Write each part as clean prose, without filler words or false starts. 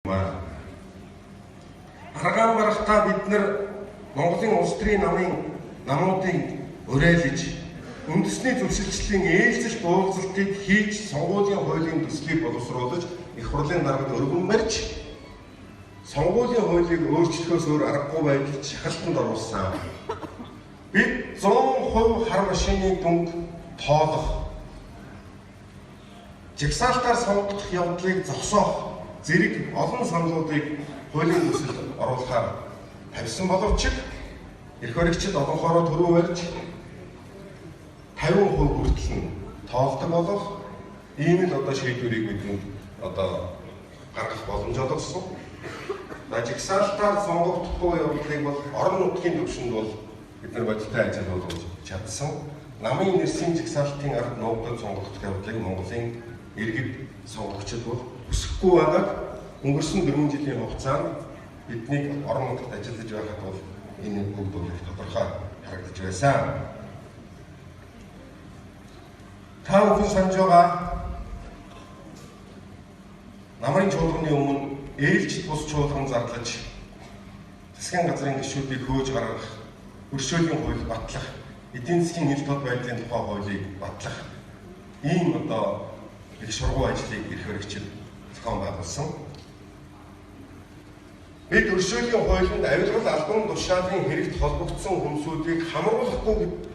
Аа. Аргаан барахтаа бид нар Монголын улс төрийн намын намуудыг уриалж үндэсний зөрчилчлийн ээлжил уулзалтыг хийж сонгуулийн хуулийн төслийг боловсруулж их хурлын даргад өргөн барьж сонгуулийн хуулийг өөрчлөхөөс өөр аргагүй байдалд шахалтанд оруулсан. Бид 100% хар машины дүнг тоолох, жагсаалтаар сонгогдох явдлыг зогсоох зэрэг олон саналуудыг хуулийн төсөлд оруулахаар тавьсан боловч эрх баригчид олонхоороо төрөө барьж 50% хүртэл нь тоолдог болох ийм л одоо шийдвэрийг бидэнд одоо гаргах боломж олгосон. За жагсаалтаар сонгогдохгүй явдлыг бол орон нутгийн түвшинд бол бид нар бодиттой ажил болгож чадсан. Намын нэрсийн жагсаалтын ард нуугдад сонгогдох явдлыг Монголын иргэд сонгогчид бол хүсэхгүй байгааг өнгөрсөн 4 жилийн хугацаанд биднийг орон нутагт ажиллаж байхад бол энэ бүгд бол их тодорхой харагдаж байсан. Та бүхэн санаж байгаа намрын чуулганы өмнө ээлжит бус чуулган зарлаж засгийн газрын гишүүдийг хөөж гаргах, өршөөлийн хууль батлах, эдийн засгийн нил тод байдлын тухай хуулийг батлах ийм одоо их шургуу ажлыг эрх баригчид зохион байгуулсан. Бид өршөөлийн хуулинд авилгал албан тушаалын хэрэгт холбогдсон хүмүүсүүдийг хамруулахгүй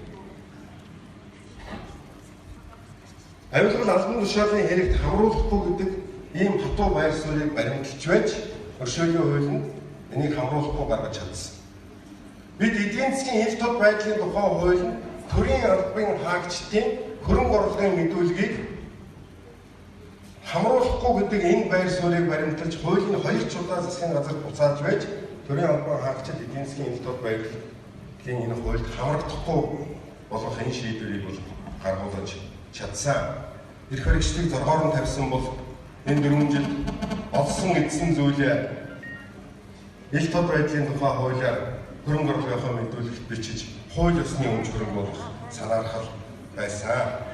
авилгал албан тушаалын хэрэгт хамруулахгүй гэдэг ийм хатуу байр суурийг баримталж байж өршөөлийн хуулинд энийг хамруулахгүй гаргаж чадсан. Бид эдийн засгийн ил тод байдлын тухай хуулинд төрийн албан хаагчдын хөрөнгө оруулалтын мэдүүлгийг хамруулахгүй гэдэг энэ байр суурийг баримталж хуулийн 2 ч удаа засгийн газарт буцааж байж төрийн албан хаагчид эдийн засгийн ил тод байдлын энэ хуульд хамрагдахгүй болох энэ шийдвэрийг бол гаргуулж чадсан. Эрх баригчдыг зоргоор нь тавьсан бол энэ 4 жил олсон эдсэн зүйлээ ил тод байдлын тухай хуулиар хөрөнгө оруулалтын мэдүүлэгт бичиж хууль ёсны өмч хөрөнгө болох санаархал байсан.